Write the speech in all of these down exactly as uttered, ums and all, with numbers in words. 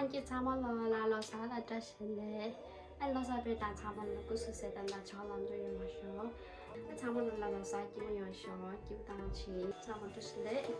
ཁྱེད་ཚང་མ་ལོ་ལ་ལོ་གསར་ལ་བཀྲ་ཤིས་བདེ་ལེགས། ཨ་ལོ་གསར་པའི་དང་ཚང་མ་ལ་སྐུ་གཟུགས་གསལ་ཐང་དང་ལྗོན་ལམ་འཇོག་ཡོང་བ་ཤོག་ཨ་ཚང་མ་ལོ་ལ་ལོ་གསར་སྐྱིད་པོ་ཡོང་བ་ཤོག་སྐྱིད་པོ་བཏང་ཆེ། ཚང་མ་བཀྲ་ཤིས་བདེ་ལེགས།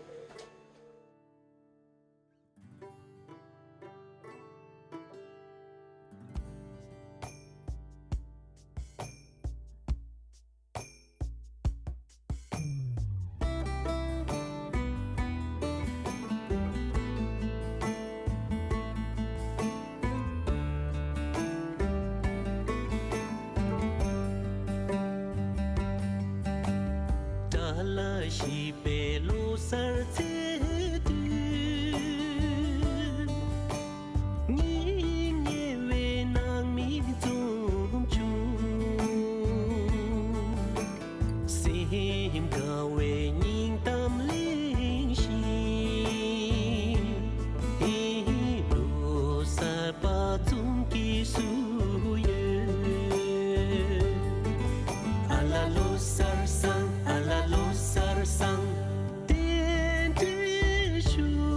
ཏཱ་ལ་ཞིག་པའི་ལོ་གསར་ཚེས་དུས། སྙིང་ཉེ་བའི་ནང་མི་འཛོམས་བྱུང་། སེམས་དགའ་བའི་སྙིང་གཏམ་གླེང་བཞིན། ལོ་གསར་པ་འཛོམས་སྐྱིད་སུ་ཡོད། ཨ་ལ་ལོ་གསར་བཟང་། ཨ་ལ་ལོ་གསར་བཟང་། རྟེན་འབྲེལ་ཞུ།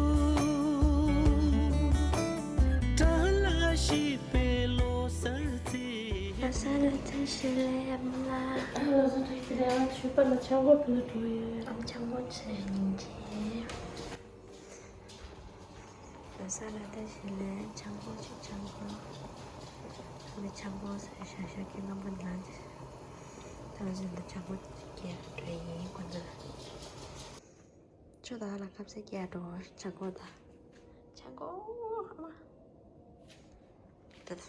ཏཱ་ལ་ཞིག་པའི་ལོ་གསར་ཚེས། ལོ་གསར་ལ་བཀྲ་ཤིས་བདེ་ལེགས་ཨ་མ་ལགས། ལོ་གསར་བཀྲ་ཤིས་བདེ་ལེགས། ཨ་ཆོས་པ་ལ་ཆང་གོ་ཕུལ་འགྲོ་ཡོད། ཨ་ཆང་གོ་ཆེ་ཡིན་གྱི། ལོ་གསར་ལ་བཀྲ་ཤིས་བདེ་ལེགས། ཆང་གོ་ཆུ་ཆང་གོ། ཨ་ནི་ཆང་གོ་ཟེར་ཤག་ཤག་གི་རྔམ་པ་ནང་གི། ད་ང་ཚོ་འདི་ཆང་གོ་སྐྱེལ་འགྲོ་ཡིན་ཁོ་ཚོ་ལ། ཆུ་དང་ལ་ཁབ་སེ་སྐྱེལ་འགྲོ་ཆང་གོ་དང་། ཆང་གོ་ཨ་མ། ད་ད།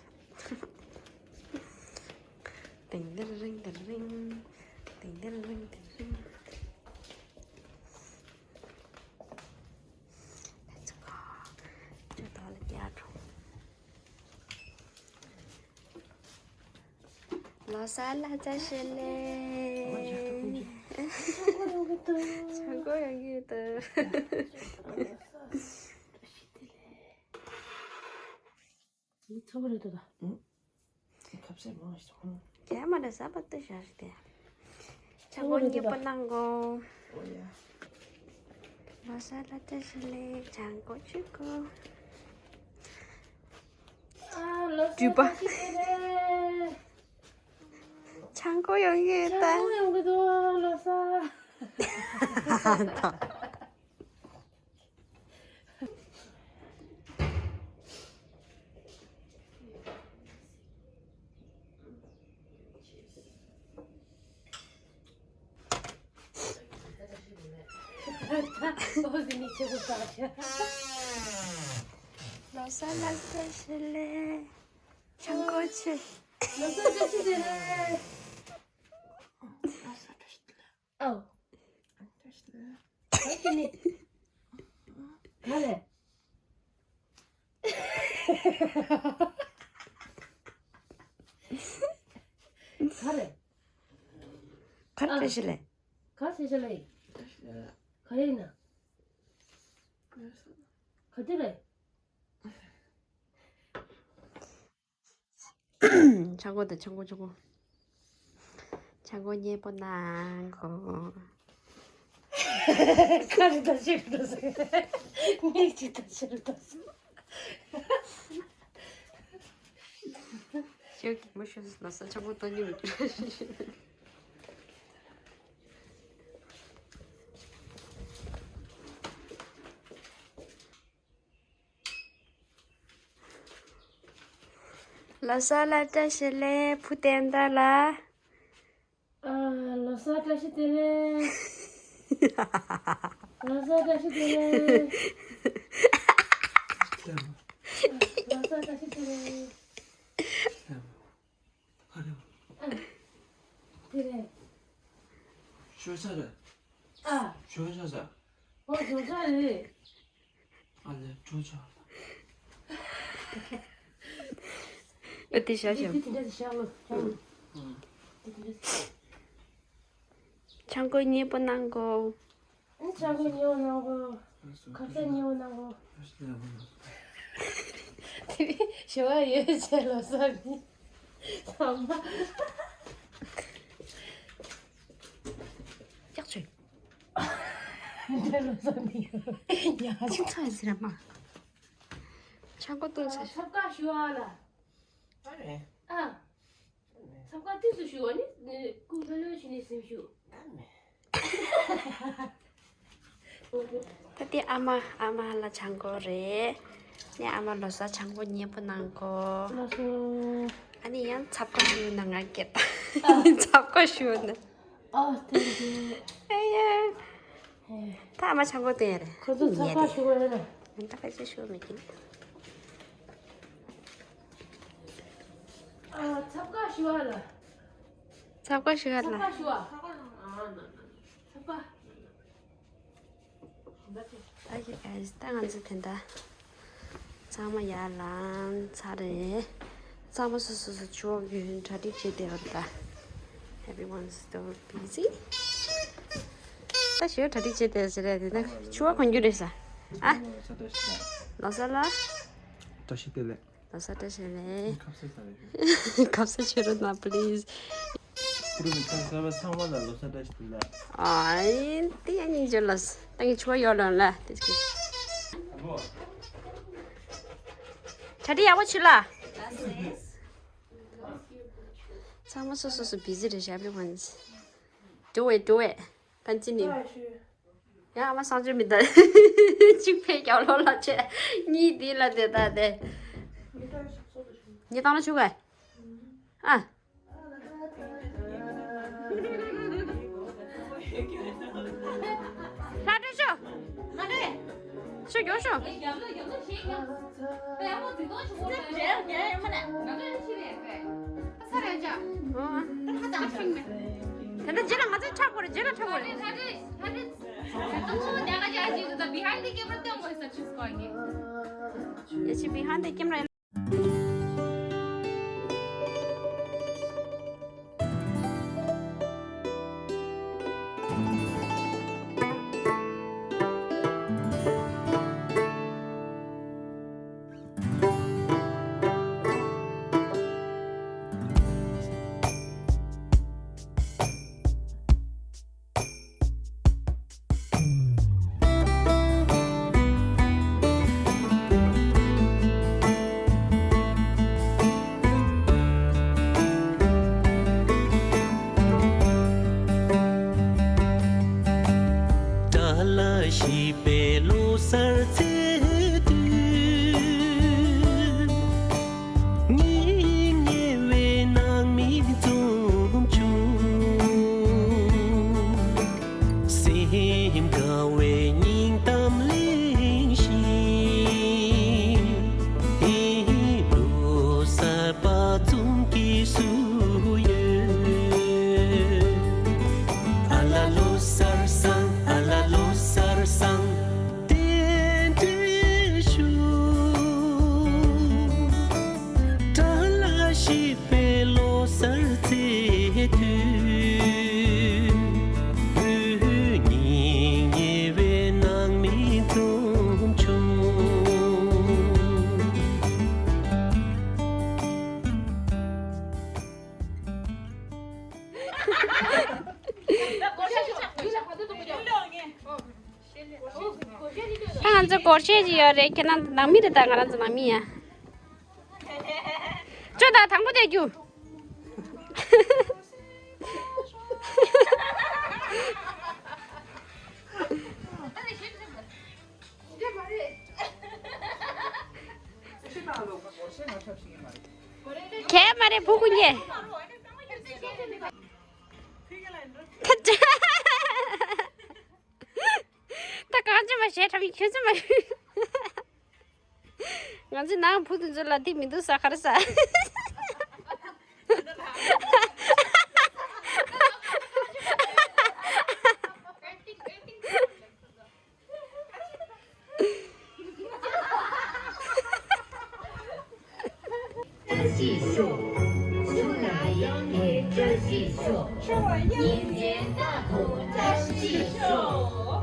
ཏིང་ཏིང་རིང་ཏིང་རིང་། ཏིང་ཏིང་རིང་ཏིང་རིང་། Let's go. ཇོ་ཏོ་ལ་རྒྱག་འགྲོ། ལོ་གསར་ལ་བཀྲ་ཤིས་བདེ་ལེགས། ཆང་གོ་ཡོང་གི་འདུག་མི་ཚོགས་རེད་དོ་ད། ཁབ་སེ་མང་ཞིག་ཚོགས། རྒྱ་མ་འདྲ་ས་པ་ཏི་ཤ་ཞིག་དེ། ཆང་གོ་མཉེས་པོ་གནང་གོ། ཨོ་ཡ། ལོ་གསར་ལ་བཀྲ་ཤིས་བདེ་ལེགས། ཆང་གོ་ཆུ་གོ། ཨ་ལོ་གསར་བཀྲ་ཤིས་བདེ་ལེགས། ཆང་གོ་ཡོང་གི་ད། ཆང་གོ་ཡོང་གི་འདུག་ལོ་གསར། ལོ་གསར་ལ་བཀྲ་ཤིས་བདེ་ལེགས། ཆང་གོ་ཆེ། ལོ་གསར་བཀྲ་ཤིས་བདེ་ལེགས། ཨོ། ག་ལེ། ག་ལེ། ག་རེ་བྱས་ལེ། ག་བྱས་ལེ། ག་ཡིན་ན། ག་དེ་ལེ། ཆང་གོ་དང་ཆང་གོ་ཆང་གོ། ཆང་གོ་མཉེས་པོ་གནང་གོ། ཁ་རི་ད་ཤི་རུ་སོང་། མིག་ཅིག་ད་ཤི་རུ་སོང་། ཞོགས་ཀྱི་མ་ཤོད་ལ་ས་ཆང་གོ་ཏོ་ཉི་མ་ཅི་ར་ཤི་ཤི། ལོ་གསར་ལ་བཀྲ་ཤིས་བདེ་ལེགས། བུ་བསྟན་དར་ལ། ཨ། ལོ་གསར་བཀྲ་ཤིས་བདེ་ལེགས། ལོ་གསར་བཀྲ་ཤིས་བདེ་ལེགས། ལོ་གསར་བཀྲ་ཤིས་བདེ་ལེགས། ཨ་རེ་བ། ཨ། དེ་རེད། ཞོ་ཆ་རེད། ཨ། ཞོ་ཆ་ཆ། ཨོ་ཞོ་ཆ་རེད། ཨ་ལེ་ཅོ་ཆ། ཨ་དེ་ཤ་ཤ། དེ་དེ་འདྲ་ཞིག་བཞག་ལོ། ཨ། དེ་དེ་འདྲ་ཞིག་ཆང་གོ་མཉེས་པོ་གནང་གོ། ཨ་ཆང་གོ་མཉེས་པོ་གནང་གོ། ཁ་ཟས་མཉེས་པོ་གནང་གོ། དེ་ཞོ་བ་ཡོད་ཚད་ལོ་གསར་མི་ཚང་མ། ཀྱག་ཆོད། འདྲ་ལོ་གསར་མི་ཡོད། ཉག་ཆུང་ཚ་ཟེར་མ། ཆང་ཁོག་བཏུང་ཚར། ཚབ་ཀ་ཞུ་བ་ལ། ཨ་རེད། ཨ། ཚབ་ཀ་ཏིས་སུ་ཞུ་བ་ནི་ཀུ་ཧ་ལོ་ཞུ་ནི་སེམས་ཞུ། ད་དེ་ཨ་མ་ཨ་མ་ལ་ཆང་ཁོག་རེད། ནས་ཨ་མ་ལོ་གསར་ཆང་ཁོག་མཉེས་པོ་གནང་གོ། ལགས་སོ། ཨ་ནི་ཡང་ཚབ་ཀ་ཞུ་ན་ང་སྐད་ད། ཚབ་ཀ་ཞུ་ན། ཨ་ཐེངས་ཨེ་ཡ། ད་ཨ་མ་ཆང་ཁོག་སྟོན་ཡ་རེད། ཁོ་ཚོ་ཚབ་ཀ་ཞུ་བ་རེད། ད་ཕལ་ཆེར་ཞུ་མི་ཀྱིན། ཨ་ཚབ་ཀ་ཞུ་བ་ལ། ཚབ་ཀ་ཞུ་བ་ལ། ཚབ་ཀ་ཞུ་བ། ཚབ་ཀ། ད་ཀི་གྷའི་སི། ད་ང་ཚོ་དེ་འདྲ་ཚང་མ་ཡར་ལངས་ཚར་རེད། ཚང་མ་སོ་སོ་སོ་ཕྱུ་པ་གྱོན་གྲ་སྒྲིག་བྱེད་བསྡད་པ་རེད་ད། Everyone's so busy. ད་ཞོ་གྲ་སྒྲིག་བྱེད་བསྡད་ཟེར་རེད་དེ། ད་ཕྱུ་པ་གོན་རྒྱུ་རེད་ས། ཨ། ལོ་གསར་ལ། བཀྲ་ཤིས་བདེ་ལེགས། ལོ་གསར་བཀྲ་ཤིས་བདེ་ལེགས། ཁ་ཟས་ཟ་རེད། ཁ་ཟས་བྱེད་རོགས་གནང་please། ཕུ་རུ་མི་ཚང་གསར་པ་ཚང་མ་ལ་ལོ་གསར་བཀྲ་ཤིས་བདེ་ལེགས། ཨ་དེ་ཡང་སྙིང་རྗེ་ལ། ད་ངས་ཕྱུ་པ་ཡོད་ལོན་ལ་དེ་ཅིག་གྲ་སྒྲིག་ཡག་པོ་བྱེད་ལ། ཚང་མ་སོ་སོ་སོ་busy རེད་ཤག everyone. Do it, do it. ཕན་ཚུན་ནི། ཡ་ཨ་མ་སང་ཆུ་མི་ད། གཅིག་ཕེ་རྒྱག་ལོ་ལ་ཆེ། གཉིས་འདི་ལ་དེ་ད་དེ། ཉི་ཏང་ལ་ཆུ་ག་ཨ། ལྷ་འདྲེ་ཤོ། ལྷ་འདྲེ། ཤོ་མགྱོགས་ཤོ། ད་ལྟ་རྗེས་ལ་ང་ཚོས་འཁྲབ་དགོས་རེད། རྗེས་ལ་འཁྲབ་དགོས་རེད། Yes, behind the camera. ཏཱ་ལ་ཞེས་པའི་ལོ་གསར་ཚེས་དུས། སྙིང་ཉེ་བའི་ནང་མི་འཛོམས་བྱུང་། སེམས་དགའ་བའི་སྙིང་གཏམ་གླེང་བཞིན། ལོ་གསར་པ་འཛོམས་སྐྱེས་སུ་ཡོད། ཨ་ལ་ལོ་གསར་བཟང་། ཨ་ལ་ལོ་གསར་བཟང་། རྟེན་འབྲེལ་ཞུ། ཏཱ་ལ་ཞེས་པའི་ལོ་གསར་ཚེས་དུས། སྙིང་ཉེ་བའི་ནང་མི་འཛོམས་བྱུང་། ད་ང་ཚོ་སྒོར་གཞས་ཅིག་ཡོད་རེད། ཁྱེད་རང་ཚོ་ནང་མི་རེད་ད། ང་རང་ཚོ་ནང་མི་ཡ། ཅོ་ད་དང་པོ་དེ་རྒྱུ། ཁྱད་མ་རེད་བུ་ཀུན་གྱི། ད་གང་ཅི་མ་བྱས་ཁྲམ་ཁྱོད་ཚོ་མ། ང་ཚོའི་ནང་བུ་དེ་ཚོ་ལ་དེ་མི་འདུག་ས་ག་རེ་ས། བཀྲ་ཤིས་ཤོག་ཆུ་ལ་ཡང་ནས་བཀྲ་ཤིས་ཤོག་ཉིན་མཚན་རྟག་ཏུ་བཀྲ་ཤིས་ཤོག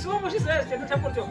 Slow motion ཟེར་བྱས་ན་ཁྲ་པོར་ཅོ།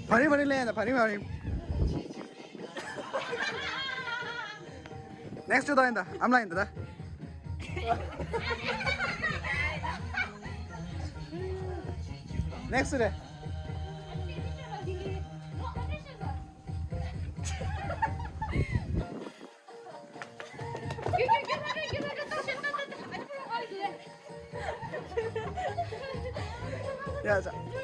བ་རིམ་བ་རིམ་ལེན་ད། བ་རིམ་བ་རིམ། Next ད་ཡིན་ད། ཨམ་ལ་ཡིན་ད་ད། Next རེད། ཡ་ཟ།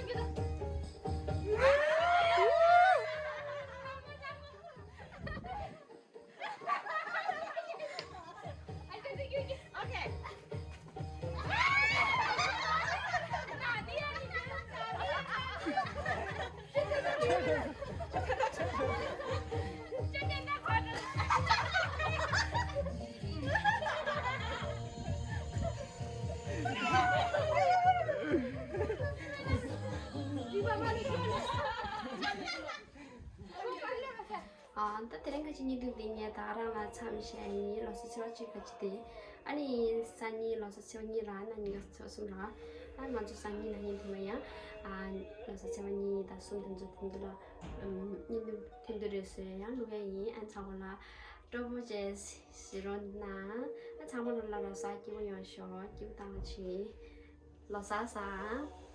ཨ། ད་དེ་རིང་ཁ་ཅིག་ཉིན་དུ་འདི་ངས་ད་རང་ལ་འཚམས་བཞག་ཡིན། ལོ་གསར་ཚེས་པ་གཅིག་ཁ་ཅིག་དེ། ཨ་ནི་སང་ཉིན་ལོ་གསར་ཚེས་པ་གཉིས་ར། གནངས་ཉིན་ཚེས་པ་གསུམ་ར། ཨ། ང་ཚོ་སང་ཉིན་གནངས་ཉིན་དེ་མ་ཡང་། ཨ། ལོ་གསར་ཚེས་པ་གཉིས་དང་གསུམ་དེ་ཚོ་དེ་འདི་ལ། ཨམ། ཉིན་དུ་དེ་འདི་རེད་ཟེར་ཡང་ལུག་ཡ་ཡིན། ཨ། ཚང་མ་ལ་སྤྲོ་པོ་བྱས་ཟེར་རོགས་གནང་། ཨ། ཚང་མ་ལ་ལོ་གསར་སྐྱིད་པོ་ཡོང་ཤོག་སྐྱིད་པོ་བཏང་ཆེ། ལོ་གསར་བཟང་།